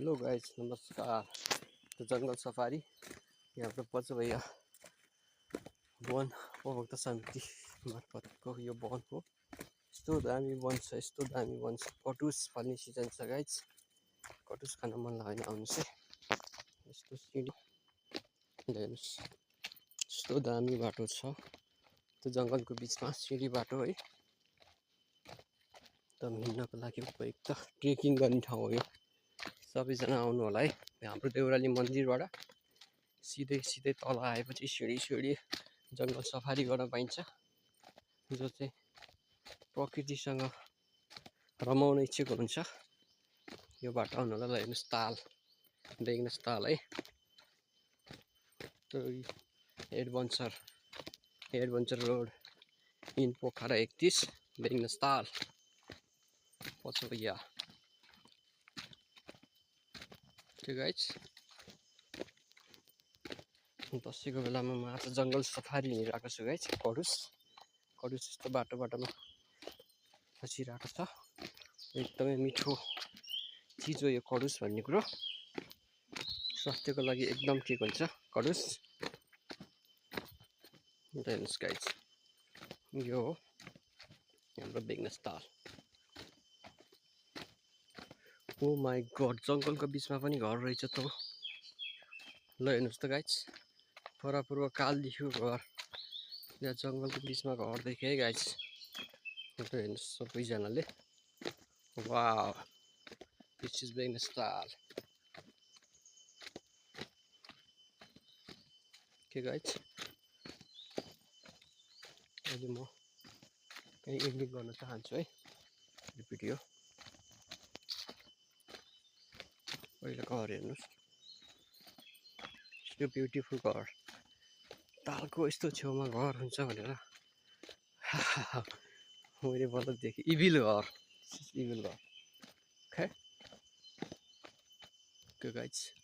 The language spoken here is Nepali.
हेलो गाइस, नमस्कार। तो जंगल सफारी यहाँ पर पच भैया वन उपभोक्ता समिति मार्फतको यो वन हो। यस्तो दामी वन छ, यस्तो दामी वन छ। कटुस फल्ने सिजन छ गाइस। कटुस खान मन लाग्यो भने आउनुहोस् है। यस्तो सिँढी हेर्नुहोस्, यस्तो दामी बाटो छ। त्यो जङ्गलको बिचमा सिँढी बाटो है, एकदम हिँड्नको लागि उपयुक्त ट्रेकिङ गर्ने ठाउँ हो यो। सबैजना आउनु होला है। हाम्रो देउराली मन्दिरबाट सिधै तल आएपछि सिँढी जङ्गल सफारी गर्न पाइन्छ। जो चाहिँ प्रकृतिसँग रमाउन इच्छुक हुन्छ यो बाटो आउनु होला। हेर्नुहोस् ताल, देख्नुहोस् ताल है। एडभेन्चर रोड इन पोखरा 31 देख्नुहोस् ताल पछि भैया। त्यो गाइस दसैँको बेलामा म आज जङ्गल सफारी हिँडिरहेको छु गाइस। कटुस यस्तो बाटोमा खसिरहेको छ। एकदमै मिठो चिज हो यो कटुस भन्ने कुरो। स्वास्थ्यको लागि एकदम ठिक हुन्छ कटुस। हेर्नुहोस् गाइस, यो हो हाम्रो बेग्नस ताल। ओ माई गड, जङ्गलको बिचमा पनि घर रहेछ त। ल हेर्नुहोस् त गाइस, परापूर्व कालदेखिको घर यहाँ जङ्गलको बिचमा घर देखेँ है गाइस। हेर्नुहोस् सबैजनाले। वाव, दिस इज बेग्नस ताल। के गाइस, अहिले म कहीँ एडिट गर्न चाहन्छु है यो भिडियो। पहिलाको घर हेर्नुहोस्, यो ब्युटिफुल घर। तालको यस्तो छेउमा घर हुन्छ भनेर मैले मतलब देखेँ। इभिल घर, इभिल घर। Okay, guys.